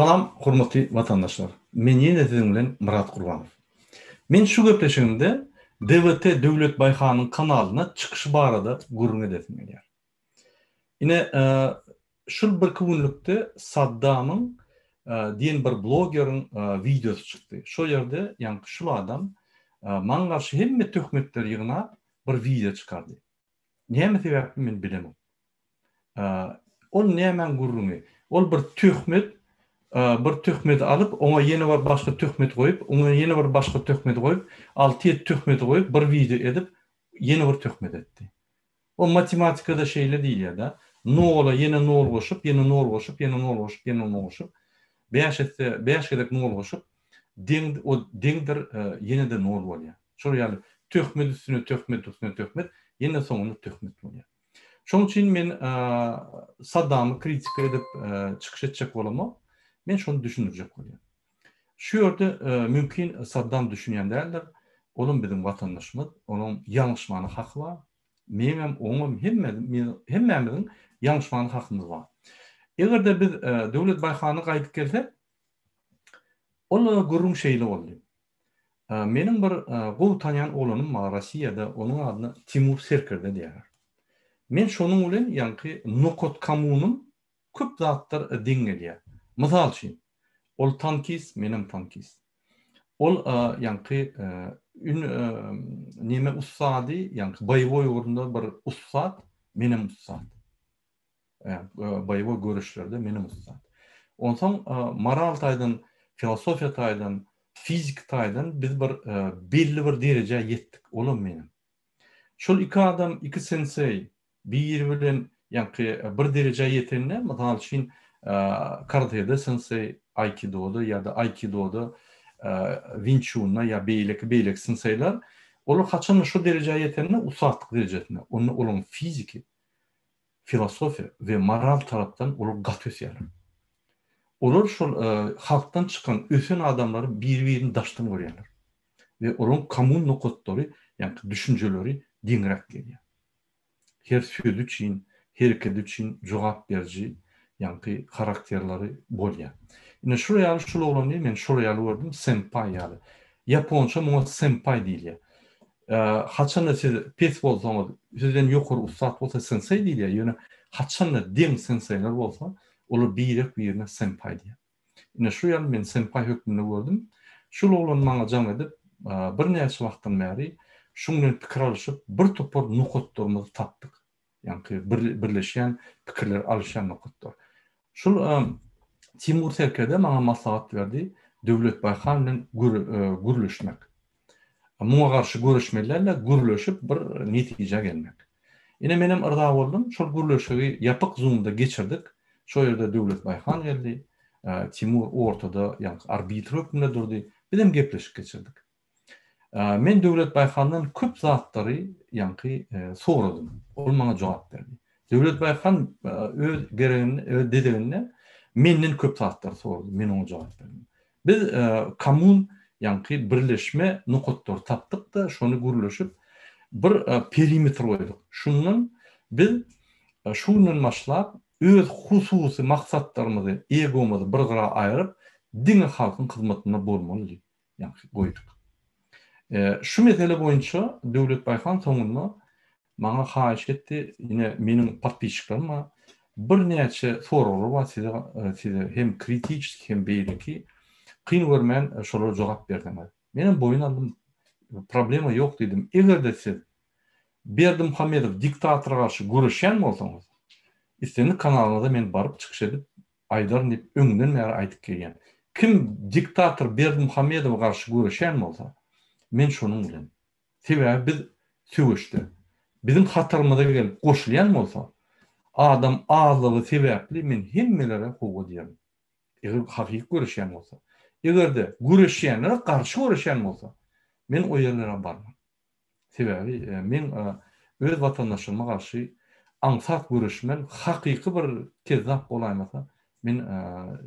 Salam hormatly watandaşlar. Men ýene siziň bilen Myrat Gurbanow. Men şu gepleşigimde DWT Döwlet Baýhanyň kanalyna çykyşy barada gürrüň edesim gelýär. Ine şul birki günlükde Saddamyň diýen bir blogeriň wideosy çykdy. Şo ýerde ýaňky şul adam maňa garşy hemme töhmetleri ýygnap bir wideo çykardy. Näme sebäpli men bilemok. Ol nämäň gürrüňi? Ol bir töhmet, bir töhmeti alyp, oňa ýene bir başga töhmet goýup, oňa ýene bir başga töhmeti goýup, alty-ýedi töhmeti goýup, bir wideo edip, ýene bir töhmet etdi. O matematikada şeýle diýilýär-dä, nola ýene nol goşup, ýene nol goşup, ýene nol goşup, ýene nol goşup, bäş etse, bäş gezek nol goşup, deň, o deňdir, ýene-de nol bolýar. Şol ýaly töhmet üstüne töhmet üstüne töhmet, ýene soňunda töhmet bolýar. Şonuň üçin men Saddamy kritika edip çykyş etjek bolamok. Men şony düşündirjek bolýan. Şu ýerde mümkin Saddam düşünýän däldir. Olam biziň watandaşymyz, onuň ýalňyşmana haky bar. Meňem, oňam, hemmämiziň ýalňyşmana hakymyz bar. Eger-de biz Döwlet Baýhana gaýdyp gelsek, ol gürrüň şeýle boldy. Meniň bir gowy tanýan oglanym bar Rossiýada, onuň adyna Timur Serkerde diýýärler. Men şonuň bilen ýaňky nokat kommunym köp zatlar deň gelýär. Mysal üçin, ol tankist, menem tankist. Ol ýaňky ün neme ussady, ýaňky boýewoý ugrunda bir ussat, menem ussat. Boýewoý göreşlerde menem ussat. Onsoň moral taýdan, filosofiýa taýdan, fiziki taýdan biz bir belli bir derejä ýetdik, olam menem. Şol iki adam, iki senseý biri bilen ýaňky bir derejä ýetende, mysal üçin, karatede senseý aýkidoda ýa-da aýkidoda winçunda ýa beýleki beýleki senseýler, olar haçanda şo derejä ýetende, ussatlyk derejesine, onda olaryň fiziki filosofiýa we moral tarapdan olar gaty ösýärler. Olar şol halkdan çykan ösen adamlary biri-birini daşdan görýärler we olaryň kommun nokatlary, ýagny düşünjeleri deňräk gelýär. Her sözi üçin, hereketi üçin jogap beriji, ýagny harakterleri bolýar. Ine şul ýaly şul oglany men şol ýaly gördüm, senpaý ýaly. Ýaponça muňa senpaý diýilýär. Haçanda siz pes bolsaňyz, sizden ýokary ussat bolsa sensei diýilýär, ýöne haçanda deň senseýler bolsa, olar birek-birine senpaý diýýär. Ine şu ýaly men senpaý hökmünde gördüm. Şul oglan maňa jaň edip, birnäçe wagtdan bäri şuň bilen pikir alyşyp, bir topar nokatlarymyzy tapdyk. Ýaňky birleşýän pikirleri alyşýan nokatlar. Şul Timur serkerde maňa maslahat berdi, Döwletbaý han bilen gürleşmek. Muňa garşy göreşmeli däl-de, gürleşip bir netijä gelmek. Ine menem yrza boldum. Şol gürleşigi ýapyk Zoom-da geçirdik. Şo ýerde Döwletbaý han geldi. Timur ortada, ýaňky arbitr hökmünde durdy. Bizem gepleşik geçirdik. Men Döwlet Baýhandan köp zatlary ýaňky soradym. Ol maňa jogap berdi. Döwlet Baýhan öz gereginde, öz dezeginde menden köp zatlary sorady. Men oňa jogap berdim. Biz kommun ýaňky birleşme nokatlary tapdyk-da, şony gürleşip bir perimetr goýduk. Şundan biz şu günden başlap öz hususy maksatlarymyzy, egomyzy bir gyra aýryp, diňe halkyň hyzmatynda bolmaly diýip. ýaňky goýduk. Şu mesele boýunça Döwlet Baýhan soňunda maňa haýyş etdi, ine meniň podpisçiklerim bar, birnäçe soraglar bar size, size hem kritiçeskiý hem beýleki, kyn görmän şolara jogap berseňiz. Menem boýun aldym, problema ýok diýdim. Eger-de siz Berdimuhamedow diktatora garşy göreşýän bolsaňyz, islendik kanalyňyza men baryp çykyş edip aýdaryn diýip öňden bäri aýdyp gelýän. Kim diktator Berdimuhamedowa garşy göreşýän bolsa, men şonuň bilen. Sebäbi biz söweşde. Biziň hatarymyza gelip goşulýan bolsa, adam azlygy sebäpli men hemmelere howwa diýerin. Eger hakyky göreşýän bolsa. Eger-de göreşýänlere garşy göreşýän bolsa, men o ýerlere barman. Sebäbi men öz watandaşlygyma garşy aňsat göreşmen, hakyky bir kezzap bolaýmasa, men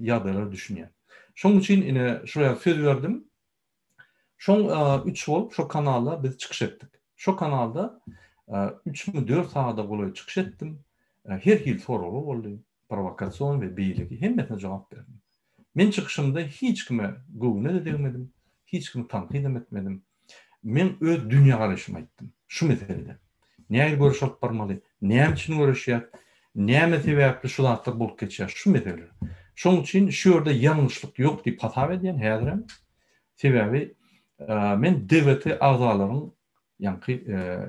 ýagdaýlara düşünýän. Şonuň üçin ine şulara söz berdim. Şoň üç bolup şo kanalda biz çykyş etdik. Şo kanalda üçmi dört sagada golaý çykyş etdim. Her hili soraglar boldy, prowokasion we beýleki hemmesine jogap berdim. Men çykyşymda hiç kime göwne-de degmedim, hiç kimi tankyt hem etmedim. Men öz dünýägaraýşymy aýtdym şu meselede. Nähili göreş alyp barmaly, näme üçin göreşýäs, näme sebäpli şu zatlar bolup geçýär şu meseleler. Şonuň üçin şu ýerde ýalňyşlyk ýok diýip hasap edýän häzirem. Sebäbi men DWT agzalaryň ýaňky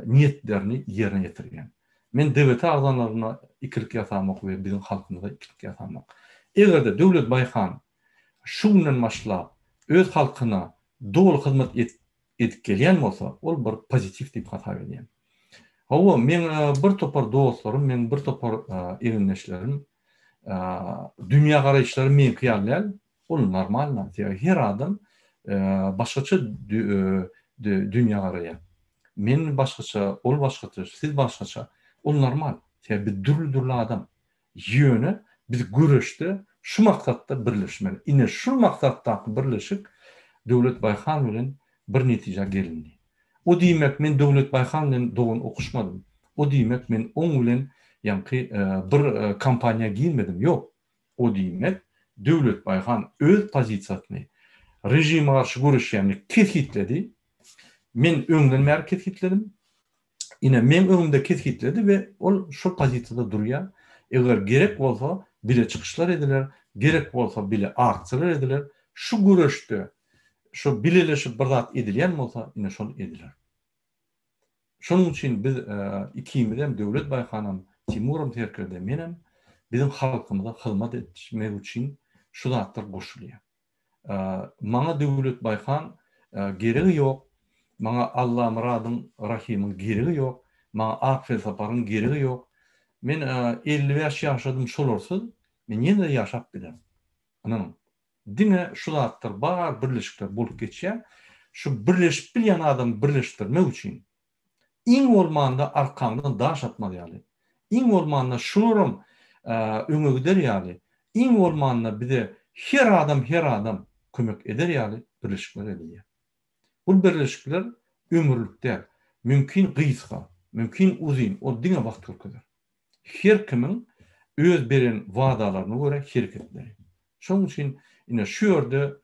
niýetlerini ýerine ýetirýän. Men DWT agzalaryna ikilik ýasamok we biziň halkymyza ikilik ýasamok. Eger-de Döwlet Baýhan şu günden başlap öz halkyna doly hyzmat edip gelýän bolsa, ol bir pozitiw diýip hasap edýän. Hawa, meň bir topar dostlarym, meň bir topar egindeşlerim dünýägaraýyşlary meňki ýaly däl, Ol normalno, sebäbi her adam başgaça dünýä garaýar. Men başgaça, ol başgaça, siz başgaça. Ol normal. Sebäbi biz dürli-dürli adam. Ýöne biz göreşde şu maksatda birleşmeli. Ine şu maksatdaky birleşik Döwlet Baýhan bilen bir netijä gelindi. O diýmek men Döwlet Baýhan bilen dogan okuşmadym. O diýmek men oň bilen ýaňky bir kompaniýa girmedim. Ýok. O diýmek, Döwlet Baýhan öz pozisiýasyny, režime garşy göreşýänini kesgitledi. Men öňden bäri kesgitledim. Ine, meň öňümde kesgitledi we ol şol pozisiýada durýar. Eger gerek bolsa, bile çykyşlar ediler, gerek bolsa, bile aksiýalar ediler. Şu göreşde, şu bileleşip bir zat edilýän bolsa, ine şol ediler. Şonuň üçin biz ikimizem, Döwlet Baýhanam, Timuram serkerde, menem biziň halkymyza hyzmat etmek üçin şu zatlar goşulýar. Maňa Döwlet Baýhan geregi ýok, maňa Allamyradyň, Rahymyň geregi ýok, maňa Ak Felsaparyň geregi ýok. Men 55 ýaşadym şolarsyz, men ýene-de ýaşap bilerin. Ynanyň. Diňe şu zatlar bar birleşikler bolup geçýär. Şu birleşip bilýän adamy birleşdirmek üçin iň bolmanda arkaňdan daş atmaz ýaly, iň bolmanda şularam öňe gider ýaly, iň bolmanda bize her adam her adam kömek eder ýaly birleşikler edilýär. Bu birleşikler ömürlik däl. Mümkin gysga, mümkin uzyn, ol diňe wagt görkezer. Her kimiň öz beren wadalaryna görä hereketleri. Şonuň üçin ine şu ýerde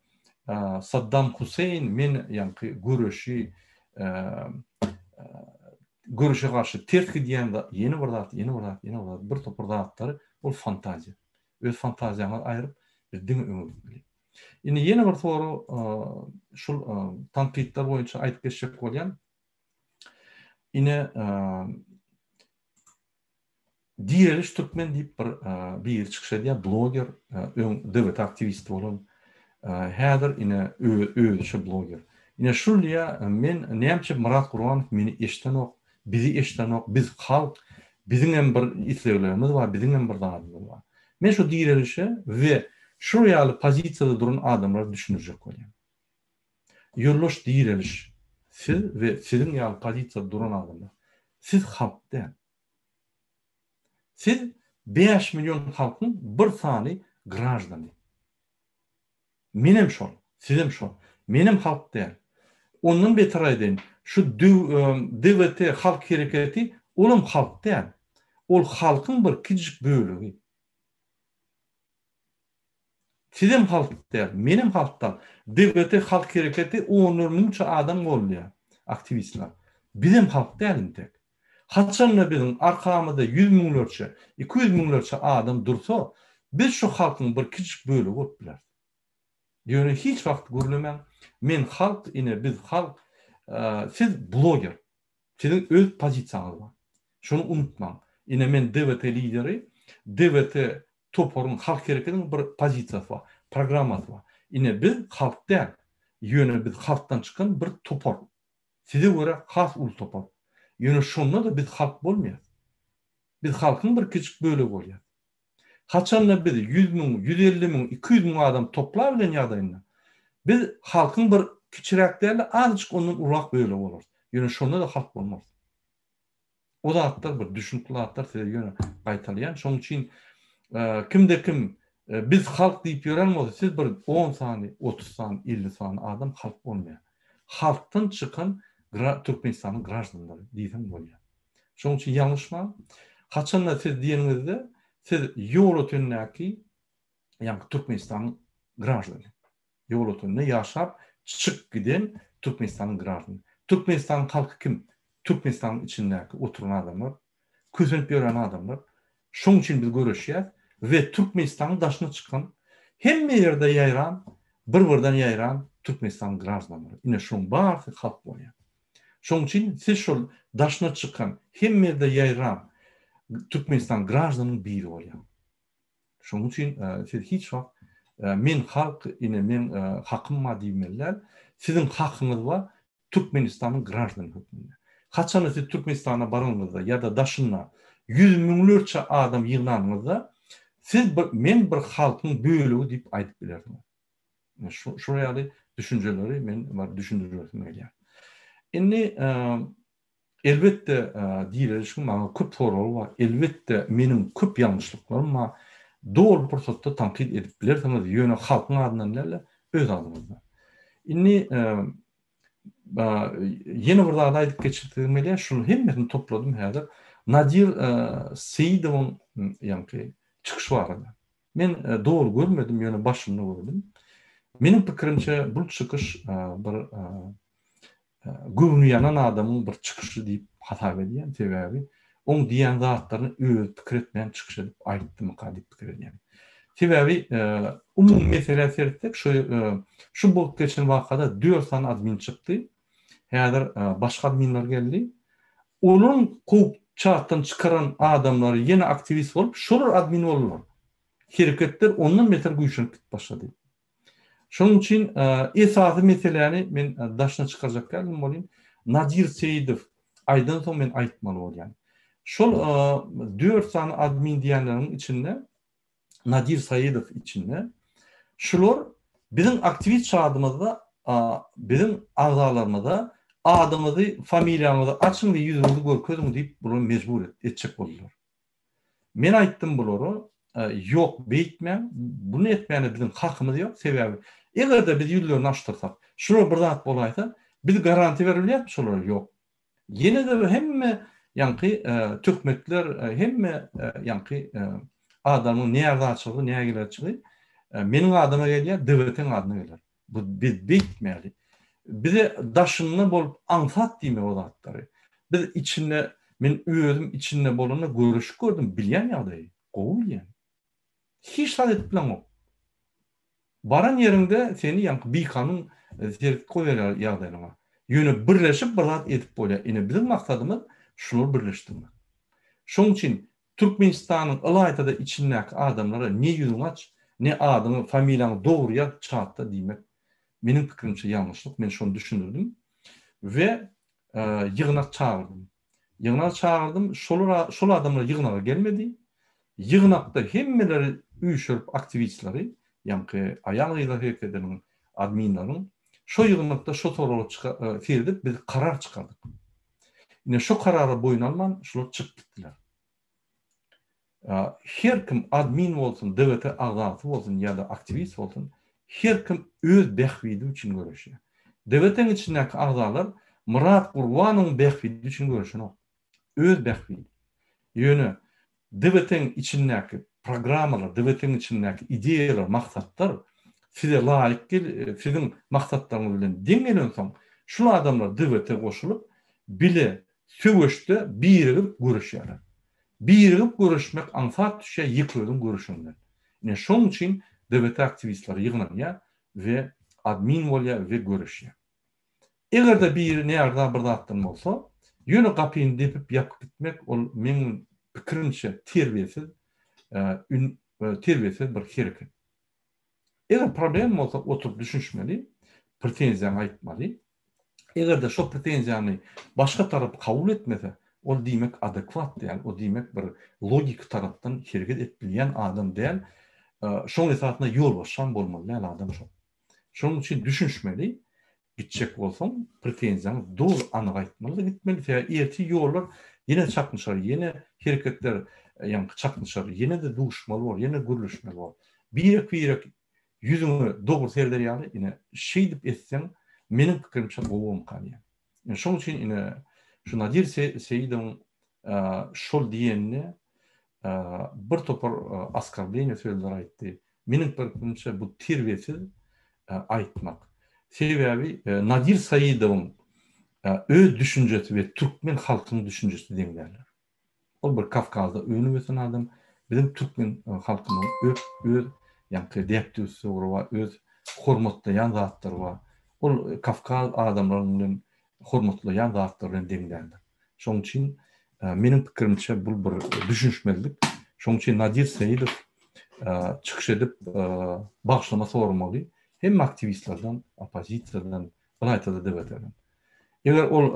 Saddam Huseýn men ýaňky göreşi göreşe garşy ters gidýän ýene bir zat, ýene bir zat, ýene bir zat, bir topar zatlary ol fantaziýa. Öz fantaziýaňyzy aýryp biz diňe öňe gitmeli. Indi ýene bir sorag şul tankytlar boýunça aýdyp geçjek bolýan. Ine Direliş Türkmen diýip bir biri çykyş edýär, bloger, öň DWT aktiwisti bolan. Häzir ine özüçe bloger. Ine şul diýýär, men nämçe Myrat Gurbanow meni eşdenok, bizi eşdenok, biz halk, biziň hem bir isleglerimiz bar, biziň hem bir zadymyz bar. Men şu direlişe we şu ýaly pozisiýada duran adamlara düşündirjek bolýan. Ýoldaş direliş, siz we siziň ýaly pozisiýada duran adamlar, siz halk däl. Siz 5 million halkyň bir sany graždany. Menem şol, sizem şol. Menem halk däl. Ondan beter aýdaýyn, şu DWT halk hereketi olam halk däl. Ol halkyň bir kiçijik bölegi. Sizem halk däl, menem halk dal. DWT halk hereketi onlar müňçe adam goldaýar, aktiwistler. Bizem halk däl intek. Haçanda biziň arkamyzda ýüz müňlerçe, 200 müňlerçe adam dursa, biz şu halkyň bir kiçijik bölegi bolup bileris. Ýöne hiç wagt gürlemäň, men halk, ine biz halk, siz bloger. Siziň öz pozisiýaňyz bar. Şony unutmaň. Ine men DWT lideri, DWT toparyň, halk hereketiniň bir pozisiýasy bar, programmasy bar. Ine biz halk däl, ýöne biz halkdan çykan bir topar. Size görä has uly topar. Ýöne şonda-da biz halk bolmaýas. Biz halkyň bir kiçijik bölegi bolýas. Haçanda biz 100 müň, 150 müň, 200 müň adam toplabilen ýagdaýynda, biz halkyň bir kiçiräk däl-de, azajyk ondan ulurak bölegi bolarys. Ýöne şonda-da halk bolmarys. O zatlar bir düşünikli zatlar size ýöne gaýtalaýan. Şonuň üçin kimde kim biz halk diýip ýören bolsa, siz bir 10 sany, 30 sany, 50 sany adam halk bolmaýar. Halkdan çykan Türkmenistanyň graždanlary diýseň bolýar. Şonuň üçin ýalňyşmaň. Haçanda siz diýeniňizde, siz Ýolötendäki, ýagny Türkmenistanyň graždany. Ýolötende ýaşap çykyp giden Türkmenistanyň graždany. Türkmenistanyň halky kim? Türkmenistanyň içindäki oturan adamlar, kösenip ýören adamlar. Şoň üçin biz göreşýäs we Türkmenistanyň daşyna çykan, hemme ýerde ýaýran, bir-birden ýaýran Türkmenistanyň graždanlary. Ine şoň barysy halk bolýar. Şoň üçin siz şol daşyna çykan, hemme ýerde ýaýran Türkmenistan graždanyň biri bolýaňyz. Şonuň üçin siz hiç wagt men halk ine meň hakym bar diýmeli däl. Siziň hakyňyz bar Türkmenistanyň graždany hökmünde. Haçanda siz Türkmenistana baranyňyzda ýa-da daşynda ýüz müňlerçe adam ýygnanyňyzda siz bir men bir halkyň bölegi diýip aýdyp bilersiňiz. Şular ýaly düşünjeleri men bir düşündiresim gelýär. Indi Elbetde, diýilişiň maňa köp soragy bar. Elbetde, meniň köp ýalňyşlyklarym bar. Doly pursatda tankyt edip bilersiňiz, ýöne halkyň adyndan däl-de, öz adyňyzdan. Indi ýene bir zady aýdyp geçesim gelýär, şuny hemmesini topladym häzir. Nadir Seýidowyň ýaňky çykyşy barada. Men doly görmedim, ýöne başynda gördüm. Meniň pikirimçe, bul çykyş bir göwni ýanan adamyň bir çykyşy diýip hasap edýän, sebäbi oň diýýän zatlaryny özi pikir etmän çykyş edip aýtdymyka diýip pikir edýän. Sebäbi umumy meselä seretsek şu şu bolup geçen wakada dört sany admin çykdy. Häzir başga adminler geldi. Olaryň kowup çatdan çykaran adamlary ýene aktiwist bolup şolar admin boldular. Hereketler ondan beter güýçlenip gidip başlady. Şonuň üçin esasy meseläni men daşyna çykarjak däldim welin, Nadir Seýidow aýdan soň men aýtmaly bolýan. Şol dört sany admin diýenleriň içinde Nadir Saýidow içinde şular biziň aktiwist çadymyzda biziň agzalarymyza adyňyzy, familiýaňyzy açyň we ýüzüňizi görkeziň diýip bulary mejbur etjek boldular. Men aýtdym bulara, Ýok, beýtmäň, buny etmäne biziň hakymyz ýok, sebäbi eger-de biz ýüzlerini açdyrsak, şular bir zat bolaýsa, biz garantiýa berip bilýärismi şolara? Ýok. Ýene-de hemme ýaňky töhmetler, hemme ýaňky adamyň närazyçylygy, nägileçiligi meniň adyma gelýär, DWT-iň adyna geler. Bu biz beýtmäli. Bize daşynda bolup aňsat diýmek o zatlary. Biz içinde men özüm içinde bolanda göreşip gördüm bilýän ýagdaýy. Gowy bilýän. Hiç zat edip bileňok. Baran ýeriňde seni ýaňky bikanun seredip goýarýar ýagdaýlaryňa. Ýöne birleşip bir zat edip bolýar. Ine biziň maksadymyz şulary birleşdirmek. Şoň üçin Türkmenistanyň ylaýta-da içindäki adamlara ne ýüzüňi aç, ne adyňy, familiýaňy dogry ýaz çatda diýmek meniň pikirimçe ýalňyşlyk, men şony düşündirdim we ýygnak çagyrdym. Ýygnak çagyrdym, şolar şol adamlar ýygnaga gelmedi. Ýygnakda hemmeleri üýşürip aktiwistleri, ýaňky aýal-gyzlar herekediniň adminleriň şo ýygnakda şo soragy seredip biz karar çykardyk. Ine şo karara boýun alman şular çykyp gitdiler. Her kim admin bolsun, DWT agzasy bolsun ýa-da aktiwist bolsun, her kim öz bähbidi üçin göreşýär. DWT-niň içindäki agzalar Myrat Gurbanowyň bähbidi üçin göreşenok. Öz bähbidi. Ýöne DWT-niň içindäki programmalar, DWT-niň içindäki ideýalar, maksatlar size laýyk gel, siziň maksatlaryňyz bilen deň gelensoň, şul adamlar DWT goşulyp, bile söweşde birigip göreşýärler. Birigip göreşmek aňsat düşýär ýeke özüň göreşeňden. Ine şoň üçin DWT aktiwistleri ýygnanýar we admin bolýar we göreşýär. Eger-de biri närza bir zatdan bolsa, ýöne gapyny depip ýapyp gitmek ol meň pikirimçe terbiýesiz terbiýesiz bir hereket. Eger problem bolsa oturyp düşünişmeli, pretenziýaňy aýtmaly. Eger-de şo pretenziýany başga tarap kabul etmese, ol diýmek adekwat däl, o diýmek bir logiki tarapdan hereket edip bilýän adam däl. Şoň esasynda ýolbaşçam bolmaly däl adam şo. Şonuň üçin düşünişmeli, gitjek bolsaň, pretenziýaňy doly anyk aýtmaly-da gitmeli. Sebäbi ertir ýollar ýene çaknyşar, ýene hereketler ýaňky çaknyşar, ýene-de duşmaly bor, ýene gürleşmeli bor. Birek-birek ýüzüňe dogry sereder ýaly, ine, şeýdip etseň, meniň pikirimçe gowy bolmyka diýýän. Ine, şonuň üçin ine, şu Nadir Seýidowyň şol diýenine bir topar oskorbleniýe sözler aýtdy. Meniň pikirimçe bu terbiýesiz aýtmak. Sebäbi Nadir Saidowyň öz düşünjesi we türkmen halkynyň düşünjesi deň däldir. Ol bir Kawkazda önüp ösen adam, biziň türkmen halkymyzyň öz öz ýaňky däp-dessury bar, öz hormatlaýan zatlary bar. Ol Kawkaz adamlaryň bilen hormatlaýan zatlary bilen deň däldir. Şonuň üçin meniň pikirimçe bul bir düşünişmezlik. Şonuň üçin Nadir Seýidow çykyş edip bagyşlama soramaly hemme aktiwistlerden, oppozisiýadan, ylaýta-da DWT-den. Eger ol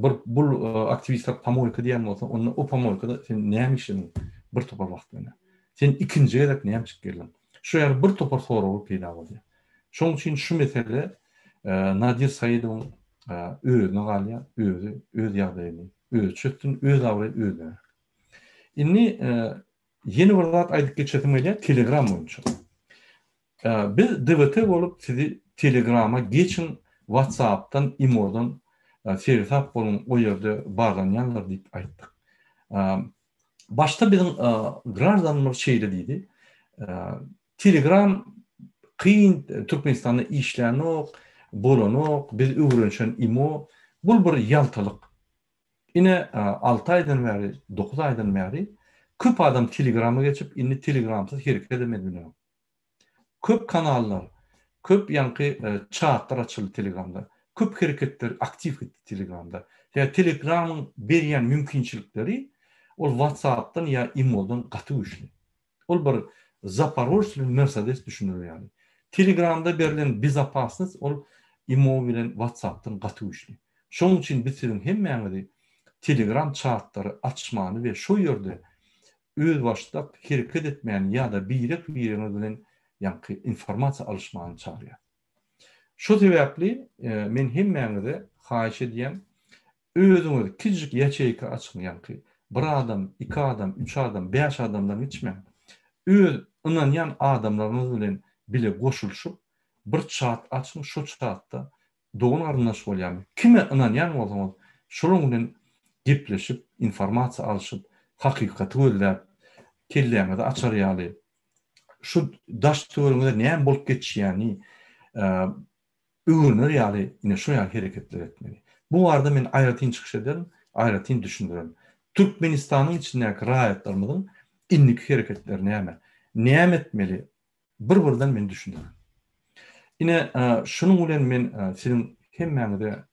bir bul aktiwistler pomoýka diýen bolsa, onda o pomoýkada sen näme işlediň bir topar wagt bilen? Sen ikinji gezek näme üçin geldiň? Şu ýaly bir topar soraglar peýda bolýar. Şonuň üçin şu mesele Nadir Saidowyň özüne galýar, özi öz ýagdaýyny özi çözsün, öz abraýy özüne gerek. Indi ýene bir zat aýdyp geçesim gelýär Telegram boýunça. Biz DWT bolup sizi Telegrama geçiň, WhatsAppdan, Imodan seresap boluň, o ýerde barlanýanlar diýip aýtdyk. Başda biziň graždanymyz şeýle diýdi, Telegram kyn, Türkmenistanda işlänok, bolanok, biz öwrenişen imo, bul bir ýaltalyk. Ine alty aýdan bäri, dokuz aýdan bäri köp adam Telegrama geçip, indi Telegramsyz hereket edem bilenok. Köp kanallar, köp ýaňky çatlar açyldy Telegramda. Köp hereketler aktiw gitdi Telegramda. Sebäbi Telegramyň berýän mümkinçilikleri ol WhatsAppdan ýa Imodan gaty güýçli. Ol bir Zaporojs bilen Mercedes düşüner ýaly. Telegramda berlen bezopasnost ol Imo bilen WhatsAppdan gaty güýçli. Şonuň üçin biz siziň hemmäňizi Telegram çatlary açmany we şo ýerde özbaşdak hereket etmäni ýa-da birek-biregiňiz bilen ýaňky informasiýa alyşmany çagyrýas. Şo sebäpli men hemmäňize haýyş edýän, özüňiz kiçijik ýaçeýka açyň ýaňky bir adam, iki adam, üç adam, bäş adamdan geçmäň. Öz ynanýan adamlaryňyz bilen bile goşulyşyp bir çat açyň, şo çatda dogan-garyndaş bolýarmy, kime ynanýan bolsaňyz, şolaň bilen gepleşip, informasiýa alşyp, hakykaty gözläp, kelläňizi açar ýaly, şu daş-töweregiňizde näme bolup geçýäni öwrener ýaly ine şu ýaly hereketler etmeli. Bu barada men aýratyn çykyş ederin, aýratyn düşündirerin. Türkmenistanyň içindäki raýatlarymyzyň indiki hereketleri näme? Näme etmeli? Bir-birden men düşünerin. Ine, şunuň bilen men siziň hemmäňize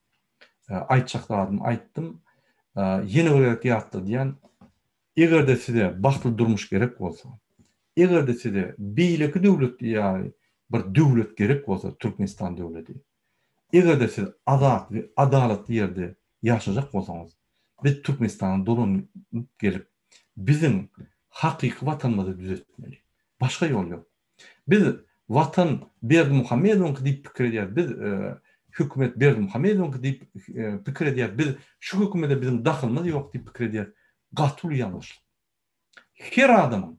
aýtjak zadymy aýtdym. Ýene bir gezek ýatladýan, eger-de size bagtly durmuş gerek bolsa, eger-de size beýleki döwlet ýaly bir döwlet gerek bolsa, Türkmenistan döwleti, eger-de siz azat we adalatly ýerde ýaşajak bolsaňyz, biz Türkmenistana dolanyp gelip, biziň hakyky watanymyzy düzetmeli. Başga ýol ýok. Biz Watan Berdimuhamedowyňky diýip pikir edýäris. Biz hökümet Berdimuhamedowyňky diýip pikir edýäris. Biz şu hökümete biziň dahylymyz ýok diýip pikir edýäris. Gaty uly ýalňyşlyk. Her adamyň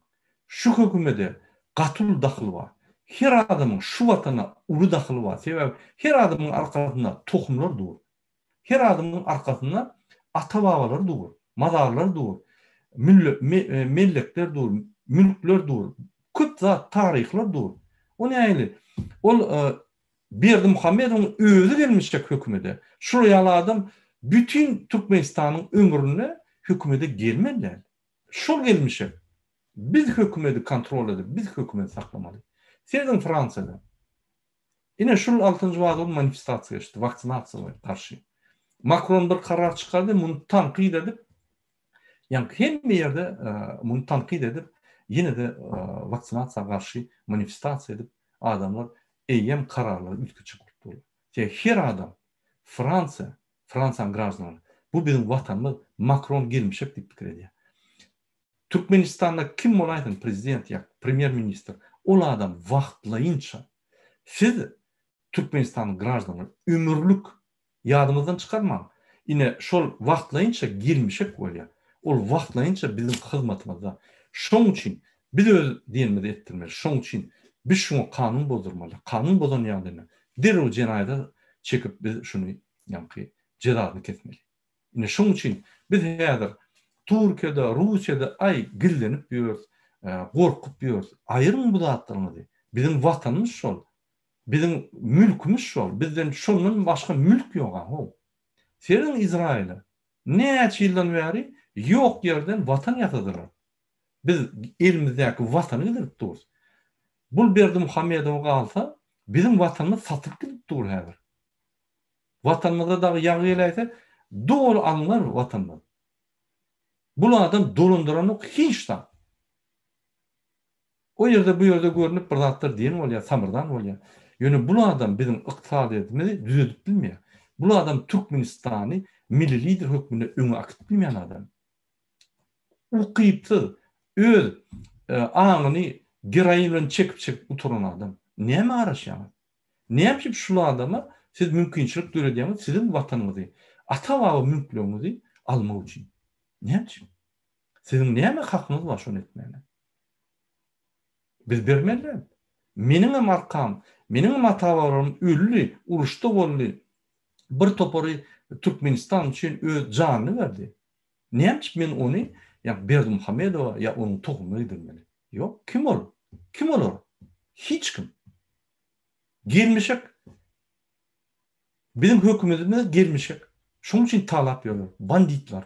şu hökümede gaty uly dahyly bar. Her adamyň şu Watana uly dahyly bar. Sebäbi her adamyň arkasynda tohumlar dur. Her adamyň arkasynda ata-babalar dur, mazarlar dur, mellekler dur, mülkler dur, köp zat, taryhlar dur. O nähili? Ol Berdimuhamedowyň özi gelmişjek hökümede. Şular ýaly adam bütin Türkmenistanyň ömründe hökümede gelmeli däl. Şol gelmişek. Biz hökümedi kontrol edip, biz hökümedi saklamaly. Serediň Fransiýada. Ine şul altynjy bazar manifestasiýa geçdi, waksinasiýa garşy. Makron bir karar çykardy, muny tankyt edip, ýaňky hemme ýerde muny tankyt edip, ýene-de waksinasiýa garşy manifestasiýa edip, adamlar eýýäm kararlary üýtgetjek bolup durlar. Sebäbi her adam Fransiýa, Fransiýanyň graždanlary, bu biziň watanymyz, Makron gelmişek diýip pikir edýär. Türkmenistanda kim bolaýsyn prezident ýa premýer ministr ol adam wagtlaýynça siz Türkmenistanyň graždany ömürlik ýadyňyzdan çykarmaň ine şol wagtlaýynça gelmişek bolýar ol wagtlaýynça biziň hyzmatymyzda şoň üçin biz öz diýenimizi etdirmeli şoň üçin biz şuňa kanun bozdurmaly kanun bozan ýagdaýynda derrew jenaýata çekip biz şuny ýaňky jezasyny kesmeli. Ine şoň üçin biz häzir Türkiýede, Russiýada aý gizlenip ýörüs. Gorkup ýörüs. Aýyryň bu zatlaryňyzy. Biziň watanymyz şol. Biziň mülkümiz şol. Bizden şondan başga mülk ýok-a, how. Serediň Izraýyla. Näçe ýyldan bäri ýok ýerden watan ýasadylar. Biz elimizdäki watany gidirip durus. Bul Berdimuhamedow galsa, biziň watanymyz satylyp gidip dur häzir. Watanymyzda dagy ýagy geläýse, doly alnar watanymyz. Bul adam dolandyranok hiç zat. O ýerde bu ýerde görnüp bir zatlar diýen bolýar, samyrdan bolýar. Ýöne bul adam biziň ykdysadyýetimizi düzedip bilmeýär. Bul adam Türkmenistany milli lider hökmünde öňe akydyp bilmeýän adam. Ukypsyz, öz aňyny geroin bilen çekip-çekip gutaran adam. Nämä garaşýaňyz? Näme üçin şul adama siz mümkinçilik döredýäňiz siziň watanyňyzy, ata-baba mülkleriňizi almak üçin? Näme üçin? Siziň näme hakyňyz bar şony etmäne? Biz bermeli däl. Meniňem arkam, meniňem ata-babalarym öldi, uruşda boldy. Bir topary Türkmenistan üçin öz janyny berdi. Näme üçin men ony ýa Berdimuhamedowa ýa onuň tohumyna gidirmeli? Ýok. Kim ol? Kim olar? Hiç kim. Gelmişek. Biziň hökümetimiz gelmişek. Şonuň üçin talap ýörler. Banditler.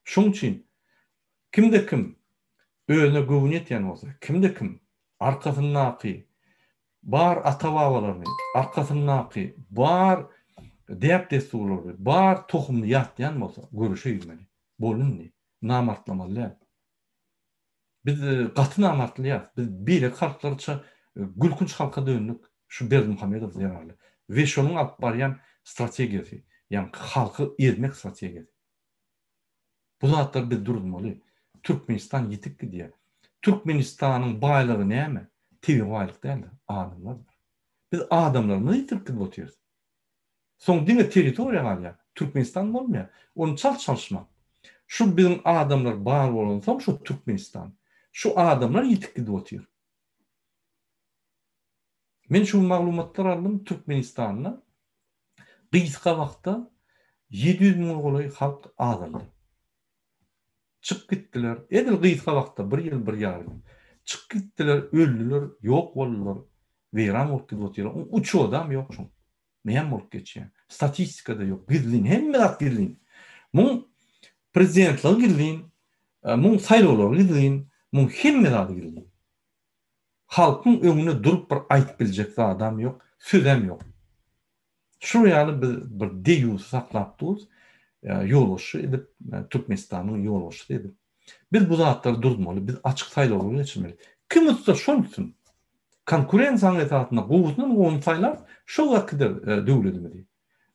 Şonuň üçin kimde kim özüne göwni ýetýän bolsa, kimde kim arkasyndaky bar ata-babalaryny, arkasyndaky bar däp-dessurlary, bar tohumyny ýatlaýan bolsa, göreşe girmeli. Boldy indi. Namartlamaly däl. Biz gaty namartlaýarys. Biz beýleki halklarça gülkünç halka döndük şu Berdimuhamedow zerarly. We şonuň alyp barýan strategiýasy, ýagny halky ezmek strategiýasy. Bu zatlary biz duruzmaly. Türkmenistan ýitip gidýär. Türkmenistanyň baýlygy näme? Tebigy baýlyk däldir, adamlardyr. Biz adamlarymyzy ýitirip gidip otyrys. Soň diňe territoriýa galýar. Türkmenistan bolmaýar. Ony çalt çalyşmak. Şu biziň adamlar bar bolansoň şu Türkmenistan. Şu adamlar ýitip gidip otyr. Men şu gün maglumatlar aldym Türkmenistanda gysga wagtda 700 müňe golaý halk azaldy. Çykyp gitdiler. Edil gysga wagtda bir ýyl bir ýarym ýyl. Çykyp gitdiler, öldüler, ýok boldular. Weýran bolup gidip otyrlar. Oň uçodam ýok şoň. Näme bolup geçýär? Statistikada ýok. Gizlin. Hemme zat gizlin. Muň prezidentligi gizlin, muň saýlawlary gizlin, muň hemme zady gizlin. Halkyň öňünde durup bir aýdyp biljek zadam ýok, sözem ýok. Şular ýaly biz bir deýýusy saklap durus, ýolbaşçy edip, Türkmenistanyň ýolbaşçysy edip. Biz bu zatlary duruzmaly, biz açyk saýlawlar geçirmeli. Kim utsa şol utsun. Konkurensiýanyň esasynda gowusyndan gowuny saýlar, şol äkider döwletimizi.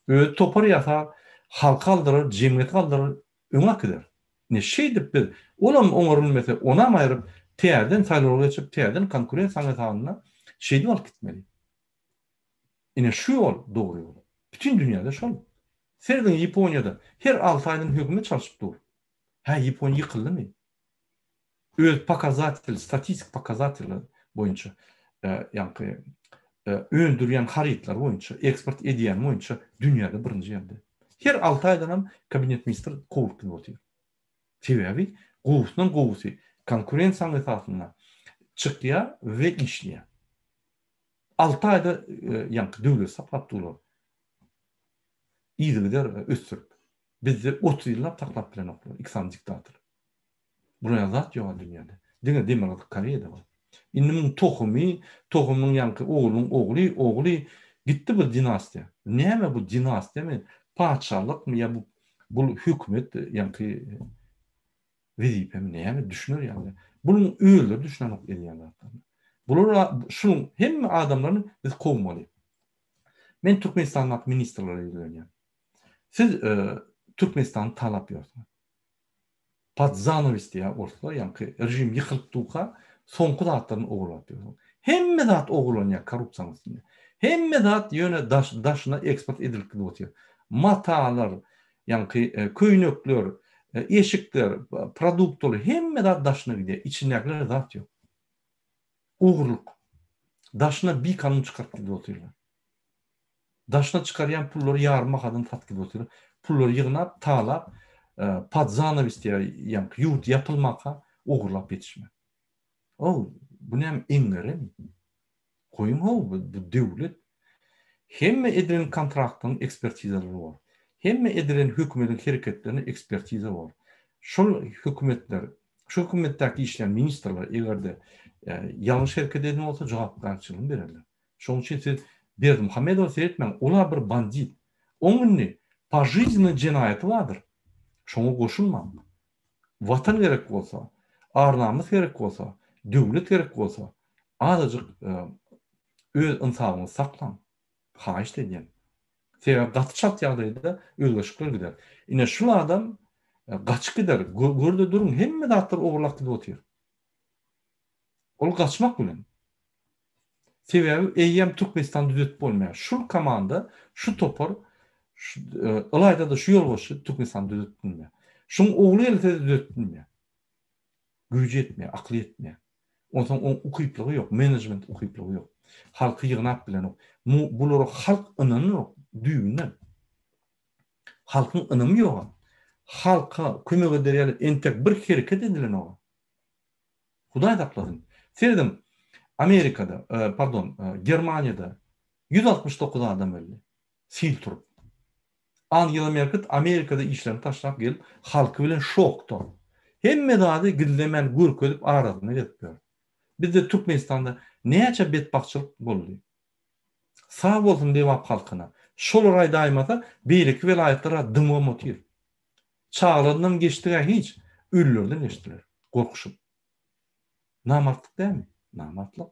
Özi topar ýasar, halky aldyrar, jemgyýeti galdyrar, öňe äkider. Ine şeýdip biz, olam oňarylmese, onam aýryp, täzeden saýlawlar geçirip, täzeden konkurensiýanyň esasynda şeýdip alyp gitmeli. Ine şu ýol dogry ýol. Bütin dünýäde şol. Serediň Ýaponiýada her alty aýdan hökümet çalşyp dur. Hä Ýaponiýa ýykyldymy? Öz pokazatel, statistik pokazateller boýunça ýaňky öndürýän harytlary boýunça, eksport edýäni boýunça dünýäde birinji ýerde. Her alty aýdanam kabinet ministr kowulyp gidip otyr. Sebäbi gowusyndan gowusy konkurensiýanyň esasynda çykýar we işleýär. Alty aýda ýaňky döwleti saklap durlar. Yzygider ösdürip. Bizde 30 ýyllap saklap bilenoklar iki sany diktator. Bular ýaly zat ýok dünýäde. Diňe Demirgazyk Koreýada bar. Indi muň tohumy, tohumynyň ýaňky oglunyň ogly, ogly gitdi bir dinastiýa. Näme bu dinastiýamy, patyşalykmy ýa bu bul hökümet ýaňky Wezipemi näme düşüner ýaly. Buluň özleri düşünenok edýän zatlaryna. Bular şunuň hemme adamlaryny biz kowmaly. Men Türkmenistandaky ministrlere ýüzlenýän. Siz Türkmenistany talap ýörsüňiz. Pod zanawes diýýär orslar, ýaňky režim ýykylyp durka soňky zatlaryny ogurlap ýörsüňiz. Hemme zat ogurlanýar korrupsiýanyň üstünde. Hemme zat ýöne daşyna eksport edilip gidip otyr. Matalar, Ýaňky köýnekler, eşikler, produktalar hemme zat daşyna gidýär. Içindäkiler zat ýok. Ogurlyk. Daşyna bikanun çykaryp gidip otyrlar. Daşyna çykarýan pullary ýarym bahadan satyp gidip otyrlar. Pullary ýygnap, talap, pod zanawes diýýär, ýaňky ýurt ýapylmaka ogurlap ýetişmek. Ow, bu näme eňňeremi? Goýuň how, bu döwlet. Hemme edilen kontraktyň ekspertizalary bor. Hemme edilen hökümediň hereketlerine ekspertiza bor. Şol hökümetler, şu hökümetdäki işleýän ministrler eger-de ýalňyş hereket eden bolsa jogapkärçiligini bererler. Şonuň üçin siz Berdimuhamedowa seretmäň, ol-a bir bandit. Oň indi požiznennyý jenaýaty bardyr. Şoňa goşulmaň. Watan gerek bolsa, ar-namys gerek bolsa, döwlet gerek bolsa, azajyk öz ynsabyňyzy saklaň. Haýyşt edýän. Sebäbi gaty çalt ýagdaýda özgerişikler gider. Ine şul adam gaçyp gider. Görde duruň, hemme zatlary ogurlap gidip otyr. Ol gaçmak bilen. Sebäbi eýýäm Türkmenistany düzetip bolmaýar. Şul komanda, şu topar, ylaýta-da şu ýolbaşçy Türkmenistany düzetip bilmeýär. Şuň ogly gelse-de düzetip bilmeýär. Güýji ýetmeýär, akyly ýetmeýär. Onsoň oň ukyplygy ýok, menejment ukyplygy ýok. Halky ýygnap bilenok. Bulara halk ynananok düýbünden. Halkyň ynamy ýog-a. Halka kömek eder ýaly entek bir hereket edilenok-a. Hudaý saklasyn. Serediň, Amerikada, pardon, Germaniýada 169 adam öldi. Sil turup. Angela Merkel Amerikada işlerini taşlap gelip, halky bilen şokda. Hemme zady gizlemän görkezip arasynda gezip ýör. Bizde Türkmenistanda näçe betbagtçylyk boldy. Sag bolsun Lebap halkyna. Şolar aýdaýmasa, beýleki welaýatlar-a dymybam otyr. Çagalaryndan geçdig-ä hiç, ölülerden geçdiler, gorkuşyp. Namartlyk dälmi? Namartlyk.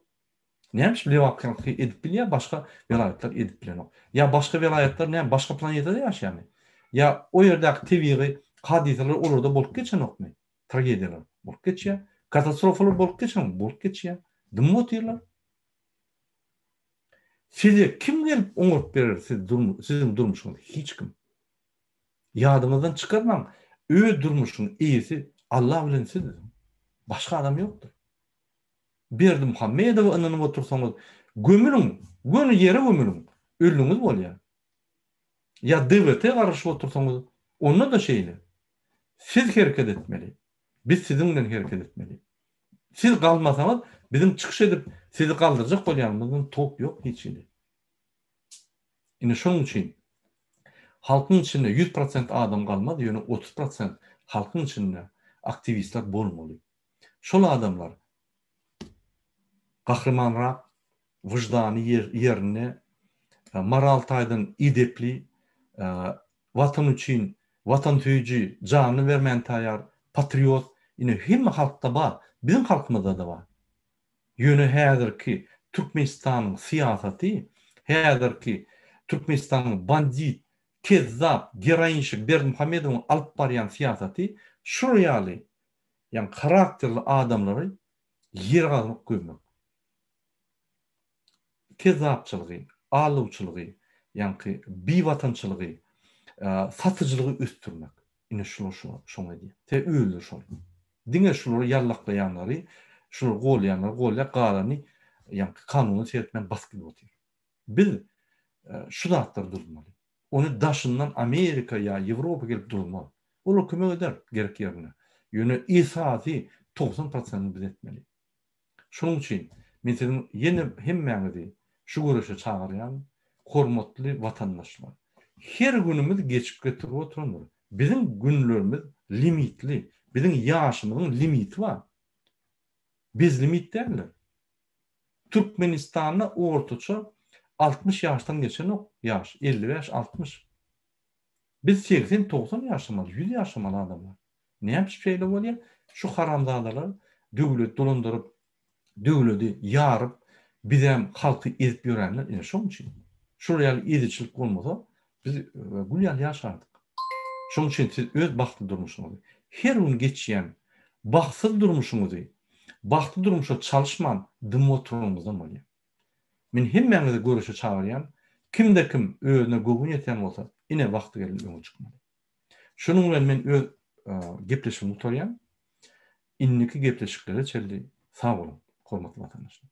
Näme üçin Lebap halky edip bilýär, başga welaýatlar edip bilenok? Ýa başga welaýatlar näme, başga planetada ýaşaýarmy? Ýa o ýerdäki tebigy hadysalar olarda bolup geçenokmy? Tragediýalar bolup geçýär. Katastrofalar bolup geçenokmy? Bolup geçýär. Dymyp otyrlar. Size kim gelip oňaryp berer siz siziň durmuşyňyzy? Hiç kim. Ýadyňyzdan çykarmaň, öz durmuşyň eýesi Allah bilen siz. Başga adam ýokdur. Berdimuhamedowa ynanyp otursaňyz, gömüliň, göni ýere gömüliň, öldüňiz bolýar. Ýa DWT garaşyp otursaňyz, onda-da şeýle. Siz hereket etmeli. Biz siziň bilen hereket etmeli. Siz galmasaňyz, biziň çykyş edip, sizi galdyrjak bolýanymyzdan tok ýok hiç hili. Ine şonuň üçin halkyň içinde 100% adam galmaz, ýöne 30% halkyň içinde aktiwistler bolmaly. Şol adamlar gahrymanrak, wyždany ýerinde, moral taýdan edepli, Watan üçin, watansöýüji, janyny bermäne taýýar, patriot, ine hemme halkda bar, biziň halkymyzda-da bar. Ýöne häzirki Türkmenistanyň syýasaty, häzirki Türkmenistanyň bandit, kezzap, geroinşik Berdimuhamedowyň alyp barýan syýasaty şular ýaly, ýagny harakterli adamlary ýere gazyp gömmek. Kezzapçylygy, aldawçylygy, ýaňky biwatançylygy, satyjylygy ösdürmek. Ine şular şoňa edýär. Te özleri şol. Diňe şulary ýallaklaýanlary, şulary golýanlary golýar, galany ýaňky kanuna seretmän basyp gidip otyr. Biz şu zatlary durmaly. Ony daşyndan Amerika ýa Ýewropa gelip durmaz. Olar kömek eder gerek ýerinde. Ýöne esasy 90 prosentini biz etmeli. Şonuň üçin men siziň ýene hemmäňizi şu göreşe çagyrýan, hormatly watandaşlar. Her günümiz geçip getirip oturandyr. Biziň günlerimiz limitli, biziň ýaşymyzyň limiti bar. Bezlimit däldir. Türkmenistanda ortaça 60 ýaşdan geçenok ýaş, 55-60. Biz 80-90 ýaşamaly, 100 ýaşamaly adamlar. Näme üçin şeýle bolýar? Şu haramzadalar döwleti dolandyryp, döwledi ýaryp, bizem halky ezip ýörenler ine şoň üçin. Şular ýaly eziçilik bolmasa, biz gül ýaly ýaşardyk. Şoň üçin siz öz bagtly durmuşyňyzy, her gün geçýän bagtsyz durmuşyňyzy bagtly durmuşa çalyşman dymyp oturanyňyzdan bolýar. Men hemmäňizi göreşe çagyrýan, kimde kim özüne göwün ýetýän bolsa, ine wagty geldi öňe çykmaly. Şunuň bilen men öz gepleşigimi gutarýan. Indiki gepleşiklere çenli sag boluň, hormatly watandaşlar.